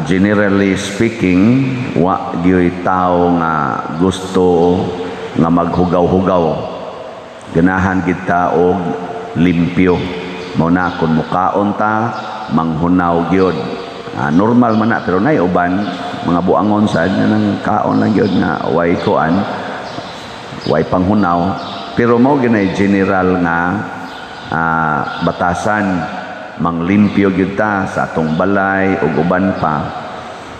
Generally speaking, wa gyoy tao nga gusto nga maghugaw-hugaw. Ganahan kita og limpyo. Mao na kung mukaon ta, manghunaw gyud. Normal man na, pero nay uban mga buangon sad nga nang kaon lang gyud nga way kuan, way panghunaw. Pero mao ginay general nga batasan, manglimpyo gyud ta sa atong balay ug uban pa.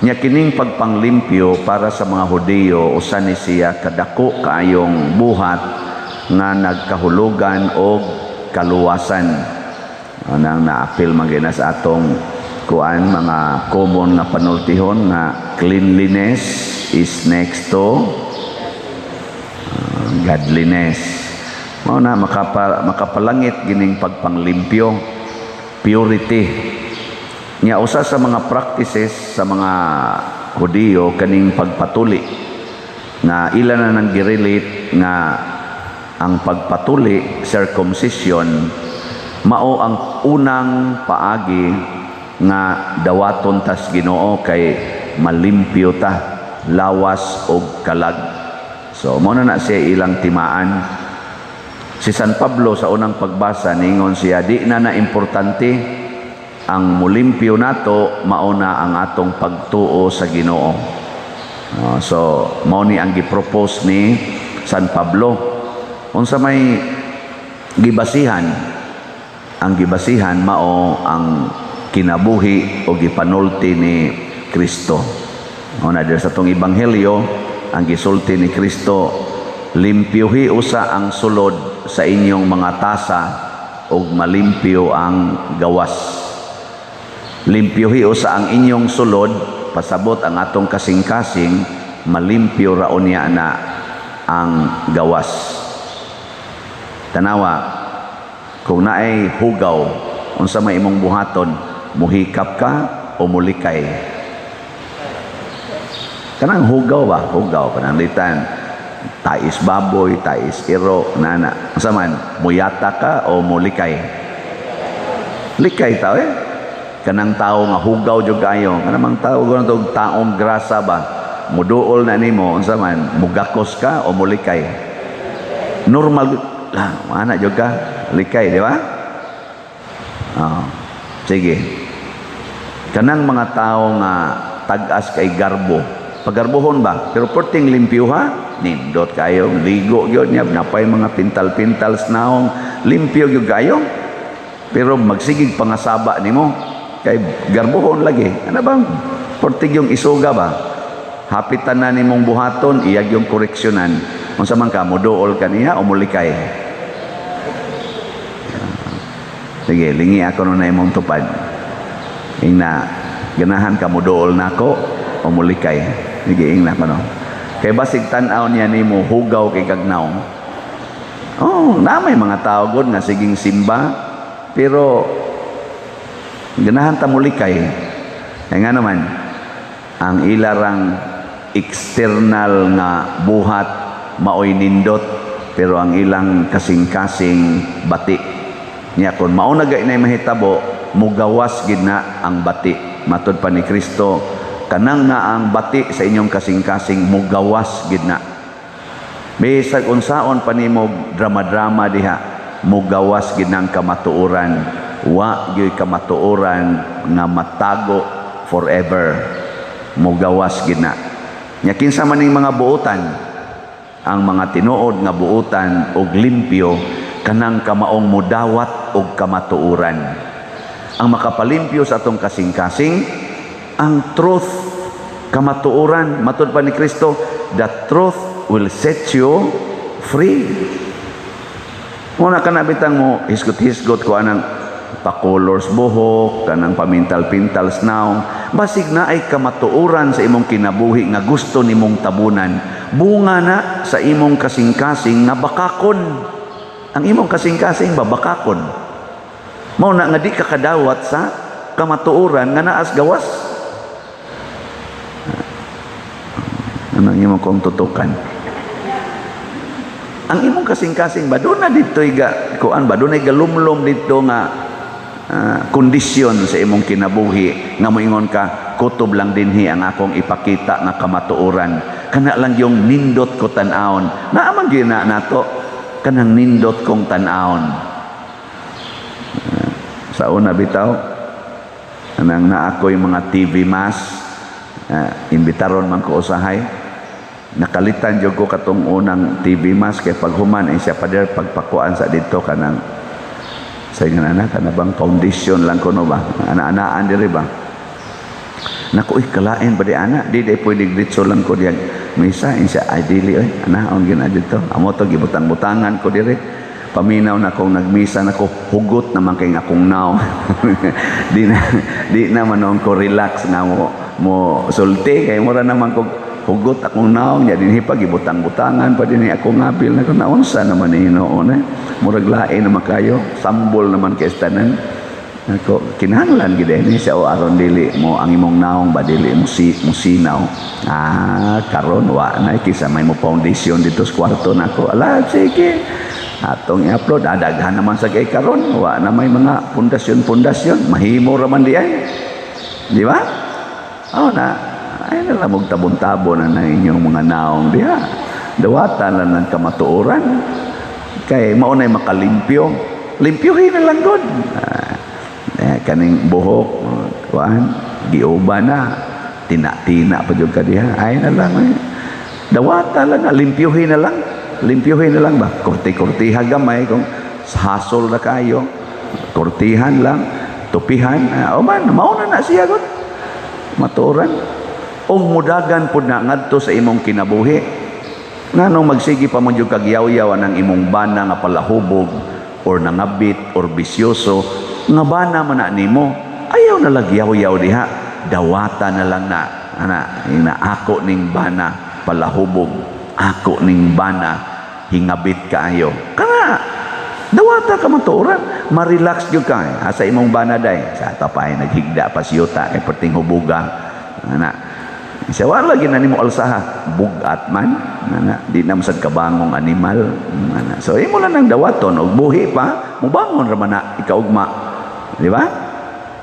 Nya kining pagpanglimpyo, para sa mga Hudiyo, usa ni siya kadako kaayong buhat nga nagkahulugan og kaluwasan. Anang naapil man gyud na sa atong kuan, mga common nga panultihon nga cleanliness is next to godliness. Mao na makapalangit gining pagpanglimpyo, purity. Nya usa sa mga practices sa mga Hudiyo kaning pagpatuli nga ila na nang girelate nga ang pagpatuli, circumcision, mao ang unang paagi nga dawaton tas Ginoo kay malimpyo ta lawas og kalag. So mao na na siya ilang timaan. Si San Pablo, sa unang pagbasa, ningon siya, di na na importante ang mulimpyo nato, mao na ang atong pagtuo sa Ginoo. So mao ni ang gipropose ni San Pablo. Unsa may gibasihan? Ang gibasihan mao ang kinabuhi o gipanulti ni Kristo. Una diri sa atong ebanghelyo, ang gisulti ni Kristo, "Limpyuhi usa ang sulod sa inyong mga tasa ug malimpyo ang gawas." Limpyuhi usa ang inyong sulod, pasabot ang atong kasing-kasing, malimpyo ra unya na ang gawas. Tanawa, kung naay hugaw, unsa may imong buhaton? Muhikap ka o mulikay? Kanang hugaw ba? Hugaw, pananglitan. Tais baboy, tais iro, nana. Unsa man, muyata ka o mulikay? Likay tao eh. Kanang tao nga hugaw jud kayo, kanang mga tao og taong grasa ba? Muduol na nimo, unsa man, mugakos ka o mulikay? Normal lah, ana jud ka, likay, di ba? Oh, sige. Kanang mga tao nga tag-as kay garbo, pagarbohon ba? Pero perting limpyo ha, nindot kayo, ligo gyud niya, napay mga pintal-pintal sa naong, limpyo gyud kayo. Pero magsigig pangasaba nimo, kay garbohon lagi. Ano bang perting yung isuga ba? Hapitan na nimong buhaton, iyag yung koreksyonan. Unsa man ka, muduol ka niya o mulikay? Sige, lingi ako nun na imong tupad. Ingna, ganahan ka muduol nako o mulikay? Sige, ingna ko no. Kay basig tan-aw niya nimo hugaw kay kagnaw. Oh, na may mga tao gud nga siging simba, pero ganahan ta mulikay. Kaya nga naman, ang ilarang external nga buhat maoy nindot, pero ang ilang kasing-kasing bati. Nya kon mao na gay na mahitabo, mugawas gid na ang bati. Matud pa ni Kristo, kanang nga ang bati sa inyong kasing-kasing mugawas gid na. Bisag unsaon pa nimo drama-drama diha, mugawas gid ang kamatuoran. Wa gyud kamatuoran nga matago forever. Mugawas gid na. Nya kinsa man ning mga buotan? Ang mga tinuod nga buotan og limpyo, kanang kamaong mudawat og kamatuoran. Ang makapalimpyo sa atong kasing-kasing, ang truth, kamatuoran. Matud pa ni Kristo, "The truth will set you free." Muna ka na bitang mo hisgot-hisgot ko anang pa-colors buhok, kanang pamintal-pintals naong, basig na ay kamatuoran sa imong kinabuhi nga gusto nimong tabunan. Bunga na sa imong kasing-kasing nga bakakon. Ang imong kasing-kasing ba bakakon? Mao na nga di ka kadawat sa kamatuoran nga naas gawas. Ano ang imong kong tutukan? Ang imong kasing-kasing ba doon na dito ga kuan ba doon ay galumlum dito nga kondisyon sa imong kinabuhi nga moingon ka, "Kutob lang dinhi ang akong ipakita nga kamatuoran, kana lang yung nindot ko tan-awon." Naa man gyud na nato kanang nindot kong tan-awon. Sa una bitaw, anang naa ko'y mga TV mass, imbitaron man ko usahay. Nakalitan jud ko katong unang TV mass kay paghuman ay siya, "Pader, pagpakuan sa dito kanang sa ingon ana, kana bang foundation lang kuno ba, ana-anaan diri ba." Naku, uy, kalain ba di ana, di pwede diretso lang ko diyan misa. Insa ay dili oy, anaon gina dito amo to, gibutang-butangan ko diri. Paminaw na kong nagmisa nako, hugot naman kay akong naong. Di na man noon ko relax nga mo mo sulti kay mura naman ko hugot akong naong nya dinhi pa gibutang-butangan pa dinhi akong ngabil na ko, naunsa naman ni Hinuon eh. Murag lain naman kayo, sambol naman kay tanan. Ako kinahanglan gid ni siya o aron dili mo ang imong naong ba, dili mo si musinaw. Ah, karon wa na kisa may mo foundation dito sa kwarto nako. Ala, sige. Atong i-upload, ah, daghan naman sa kay karon, wa na may mga pundasyon-pundasyon, mahimo ra man di ay. Di ba? Oh na, ay na lang tabon-tabon na na inyong mga naong diha. Dawatan lang ng kamatuoran. Kay mao na'y makalimpyo. Limpyohin na lang gud. Ah, eh, kaning buhok, kuan, giuba na, tina-tina pa jud ka diha. Ay na lang eh. Dawata lang na, limpyohin na lang. Limpyohin na lang ba? Kurti-kurtiha gamay kung hasol na kayo. Kurtihan lang, tupihan. Ah, o man, mao na na siya gud. Matuoran. Og mudagan pud na ngadto sa imong kinabuhi. Nganong magsige pa mo jud kag yaw-yaw ang imong bana nga palahubog or nangabit or bisyoso nga bana man na nimo, ayaw na lag yaw-yaw diha, dawata na lang na ana ina, "Ako ning bana palahubog, ako ning bana hingabit kaayo." Kana dawata ka matuoran, ma-relax gyud ka. Asa imong bana day sa tapay naghigda pa siyuta kay perting hubuga ana. Siya wala lagi na nimo alsaha, bugat man ana, di na masad kabangong animal ana. So imo lang nang dawaton og buhi pa mubangon ra man na ikaugma, di ba?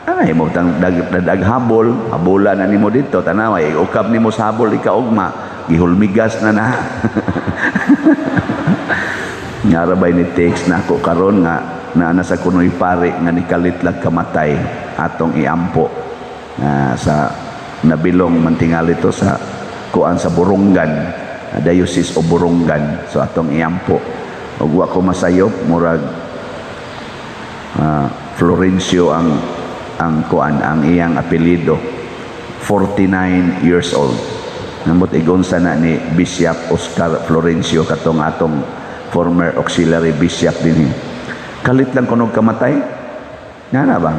Ana imo tang dag, dag habol, habolan na nimo dito, tanawa ukab nimo sa habol ikaugma, gihulmigas na na. Nga ra bay ni text na ako karon nga na nasa kunoy pare nga nikalit lag kamatay, atong iampo sa nabilong mantingali to sa kuan sa Borongan, Diocese of Borongan. So atong iampo ug wa ko masayop, murag Florencio ang kuan, ang iyang apelyido, 49 years old. Namot igonsa na ni Bishop Oscar Florencio katong atong former auxiliary bishop dinhi. Kalit lang kunog kamatay nga na ba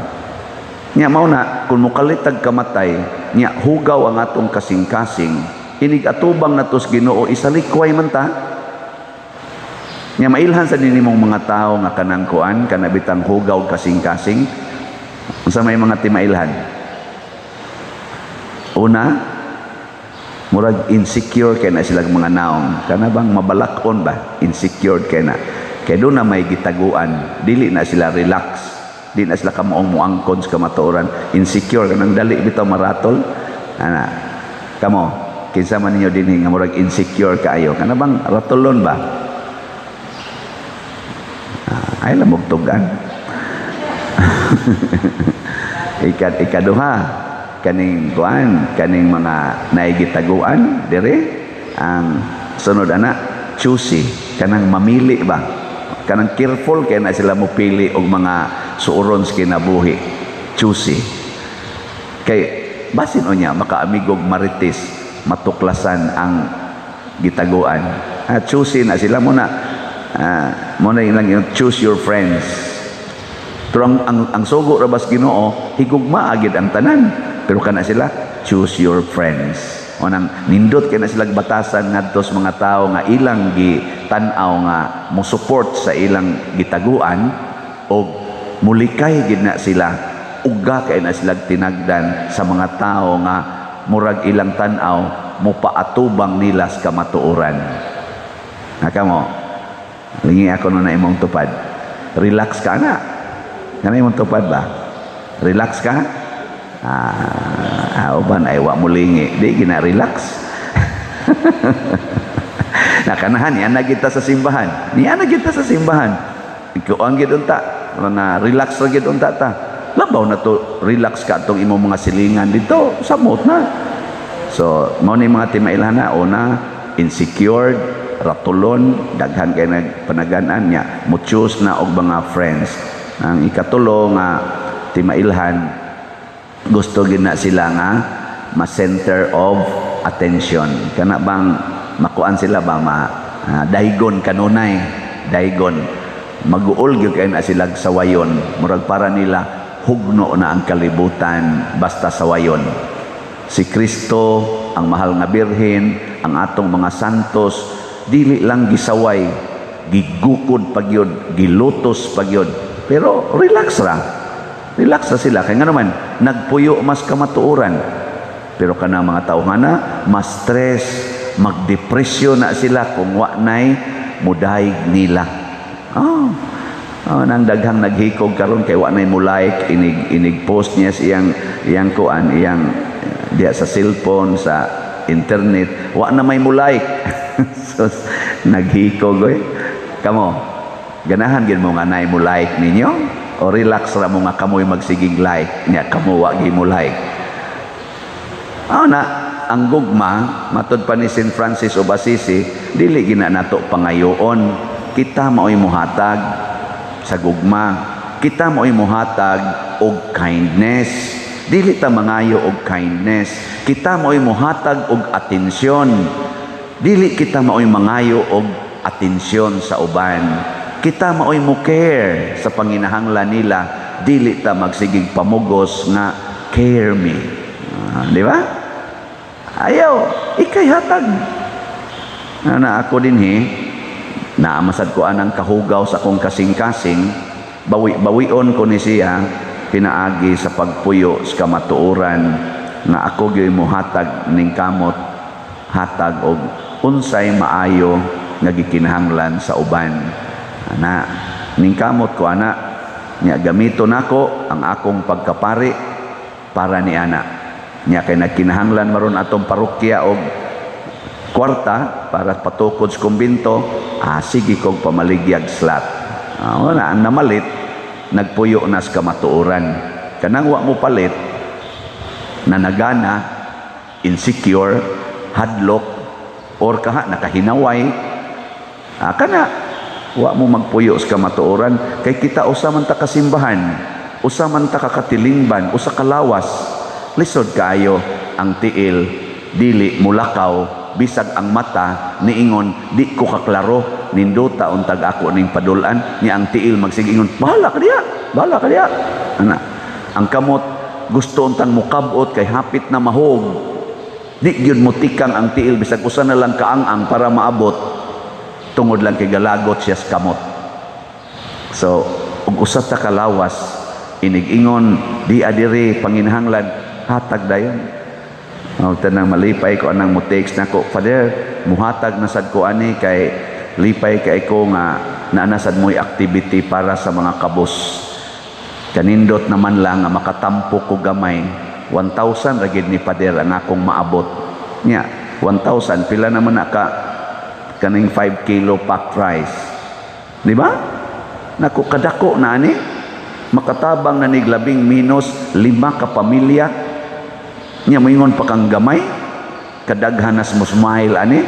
nya. Mao na kung mukalit tag kamatay nya, hugaw ang atong kasing-kasing, inig atubang natos Ginoo, isalikway man ta nya. Mailhan sa dinimong mga tao nga kanang kuan, kanabitang hugaw kasing-kasing. Unsa may mga timailhan? Una, murag insecure kay na sila mga naong, kana bang mabalakon ba, insecure kay na, kay doon na may gitaguan, dili na sila relax, di na sila kamuong muangkon sa kamatuoran. Insecure, kanang dali bitaw maratol ana. Kamo, kinsa man ninyo dinhi nga murag insecure kaayo, kana bang ratolon ba? Ah, ay lamog tugan. Ikaduha, kaning kuan, kaning mga naigitaguan dire. Ang sunod ana, choosy, kanang mamili ba, kanang careful kay na sila mo pili og mga suuron sa kinabuhi. Choosy kay basin unya makaamigog marites, matuklasan ang gitaguan. Ah, choosy na sila muna. Ah, muna lang yung "choose your friends". Pero ang sugo ra bas Ginoo, higugma agid ang tanan. Pero kana sila, "Choose your friends." O nang nindot kay na sila batasan ngadto sa mga tao nga ilang gitan-aw nga mo support sa ilang gitaguan o mulikay gid na sila, uga kay na sila tinagdan sa mga tao nga murag ilang tan-aw mo paatubang nila sa kamatuoran. Naka mo, lingi ako na imong tupad. Relax ka na. Kana imong tupad ba? Relax ka? Ah, uban ay wa mo lingi. Di gina relax. Nakanahan niya na kita sa simbahan. Niya na kita sa simbahan. Ikaw ang gid unta, mga relax ra gid unta ta. Labaw na to relax ka atong imong mga silingan dito, samot na. So, mao ni mga timailhan na una, insecure, ratulon, daghan kay nagpanagan-an niya, mo choose na og mga friends. Ang ikatulo nga timailhan, gusto gid na sila nga ma-center of attention. Kana bang makuan sila ba, ma daygon kanunay, daygon. Maguol gyud kay na sila sawayon, murag para nila hugno na ang kalibutan basta sawayon. Si Kristo, ang mahal nga Birhen, ang atong mga santos, dili lang gisaway, gigukod pagyod, gilutos pagyod. Pero relax ra. Relax ra sila. Kaya nga naman, nagpuyo mas kamatuoran. Pero kanang mga tao nga na, mas stress, magdepresyon na sila kung wa nay mudayeg nila. Oh, nang daghang naghikog karon kay wa nay mo like inig inig post niya sa iyang iyang kuan, iyang diya sa cellphone, sa internet, wa na may mo like. So naghikog oy. Kamo, ganahan gid mo nga nay mo like ninyo o relax ra mo nga kamoy magsigig like nya kamo wa gi mo like? Ah, na ang gugma, matod pa ni St. Francis of Assisi, dili gina nato pangayoon. Kita maoy muhatag sa gugma. Kita maoy muhatag og kindness. Dili ta mangayo og kindness. Kita maoy muhatag og atensyon. Dili kita maoy mangayo og atensyon sa uban. Kita maoy mo care sa panginahanglan nila. Dili ta magsigig pamugos nga "Care me." Ah, di ba? Ayaw, ikay hatag. Na ako din he, naamasad ko anang kahugaw sa akong kasing-kasing, bawi-bawion ko ni siya, pinaagi sa pagpuyo sa kamatuoran nga ako gyud mohatag ning kamot, hatag og unsay maayo nga gikinahanglan sa uban. Ana, ning kamot ko ana, nya gamito nako ang akong pagkapari para ni ana. Nya kay nagkinahanglan maron atong parokya og kwarta para patukod sa kumbinto, sige kog pamaligyag slot. Wala, ang namalit, nagpuyo na sa kamatuoran. Kanang wa mo palit, nanagana, insecure, hadlok, or kaha nakahinaway, kana, wa mo magpuyo sa kamatuoran, kay kita usa man ta kasimbahan, usa man ta kakatilingban, usa kalawas, lisod kaayo ang tiil, dili mulakaw, bisag ang mata niingon, "Di ko kaklaro, nindota untag ako ning padulan," ni ang tiil magsigingon, "Bahala ka diya, bahala ka diya." Ana, ang kamot gusto untang mukabot kay hapit na mahog, di gyud mo tikang ang tiil bisag usa na lang kaang-ang para maabot, tungod lang kay galagot siya sa kamot. So ug usa ta kalawas, inig-ingon di adiri panginahanglan, hatag dayon. O, tanang malipay ko anang mo text nako, "Father, muhatag na sad ko ani kay lipay kay ko nga naanasad mo'y activity para sa mga kabus. Kanindot naman lang nga makatampo ko gamay. 1,000 ra gid ni Father ang akong maabot." Nya, 1,000 pila naman na ka kaning 5 kilo packed rice. Di ba? Naku, kadako na ani. Makatabang na nig labing minus lima ka pamilya. Nya moingon pa kang gamay, kadaghan nas mo smile ani.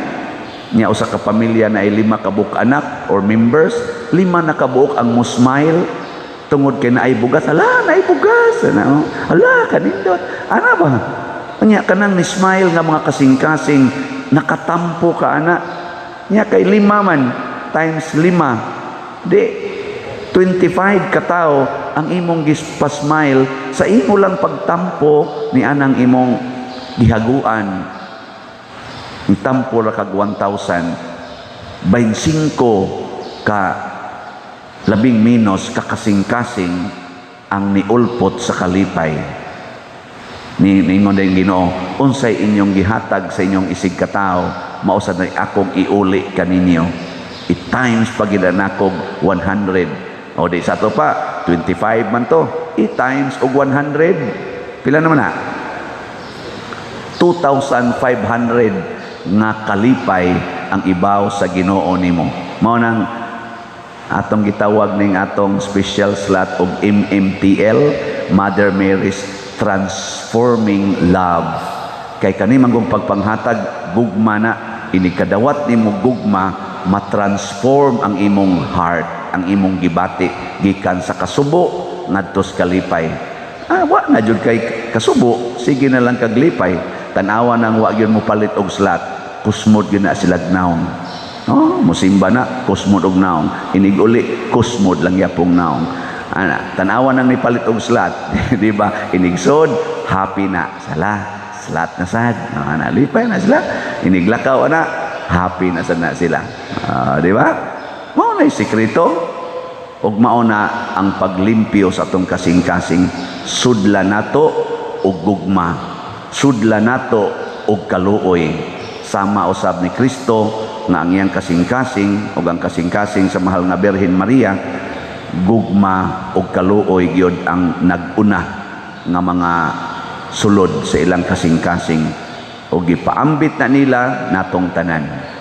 Nya usa ka pamilya na ay lima ka buok anak or members, lima na ka buok ang mo smile tungod kay naay bugas. "Ala, naay bugas." Ano? "Ala, kanindot." Ana ba? Nya kanang ni smile nga mga kasing-kasing, nakatampo ka ana. Nya kay lima man times lima, di 25 katao ang imong gispa-smile sa imo lang pagtampo ni anang imong gihaguan. Ang tampo ra kag 1,000, 25 ka labing minus kakasing-kasing ang niulpot sa kalipay. Ni ningon din Ginoo, "Unsay inyong gihatag sa inyong isig katawo, mao sad na akong iuli kaninyo." I times pag nakog 100. O di sa to pa, 25 man to. I-times og 100. Pila naman na? 2,500 nga kalipay ang ibaw sa Ginoo nimo. Mao nang atong gitawag ning atong special slot og MMTL, Mother Mary's Transforming Love. Kay kani manggong pagpanghatag, gugma na. Inig kadawat nimo gugma, matransform ang imong heart, ang imong gibati gikan sa kasubo ngadto sa kalipay. Ah, wa na jud kay kasubo, sige na lang kaglipay. Tan-awa nang wa gyud mo palit og slot, kusmod gyud na sila naong. Oh, musimba na, kusmod og naong. Inig uli, kusmod lang yapong naong. Ana, tan-awa nang nipalit og slot, di ba? Inigsod, happy na. Sala, slot na sad. Oh, ana, lipay na sila. Iniglakaw ana, happy na sad na sila. Ah, di ba? Mao na sikreto ug mao na ang paglimpyo sa atong kasing-kasing. Sudla nato og gugma, sudla nato og kaluoy, sama usab ni Kristo nga ang iyang kasing-kasing ug ang kasing-kasing sa mahal nga Birhen Maria, gugma ug kaluoy gyud ang nag-una nga mga sulod sa ilang kasing-kasing ug gipaambit na nila natong tanan.